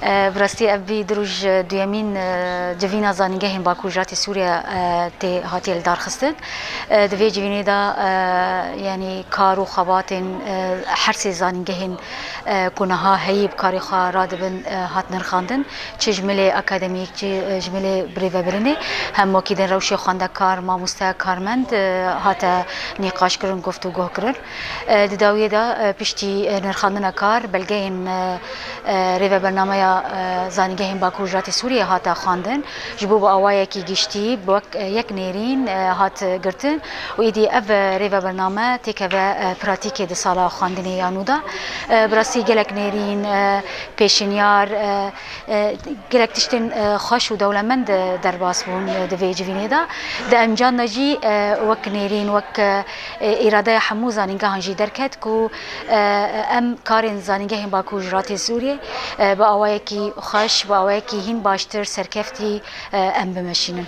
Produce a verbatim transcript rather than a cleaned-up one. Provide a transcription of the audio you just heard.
E, bi rastî ev vî du roj duyemîn, e, civîna zanîngehên Bakur Jiratê Sûriye, e, tê hatiye lidarxistin. E, di vê civînê de, e, yanî kar û xebatên, e, her sê zanîngehên, e, ku niha heyî bi karê xwe radibin, e, hat nirxandin. Çi ji milê akademîk, çi, e, ji milê birêvebirinê, hem wekî din rewşê xwendekar, mamoste, karmend, e, hate nîqaşkirin, guftûgoh kirin. E, di dawiyê de, e, piştî, e, nirxandina kar, belgeyên, e, e, rêvebernameya, e, Zanîngehên Bakur Jiratê Sûriyê hate xwendin. Ji bo bi awayekî giştî, bi wek, e, yek nêrîn, e, hat girtin û îdî ev, e, rêvebername têkeve, e, pratîkê di sala xwendinê ya nû de. E, bi rastî gelek nêrîn, e, pêşinyar, e, e, gelek tiştên, e, xweş û dewlemend, e, derbas bûn, e, di vê civînê de. Di encam de jî, e, wek nêrîn, wek, e, îradeya hemû zanîngehan jî derket ku, e, em karên Zanîngehên Bakur Jiratê Sûriyê, e, bi awayekî xweş, bi awayekî hîn baştir, serkeftî, e, em bimeşînin.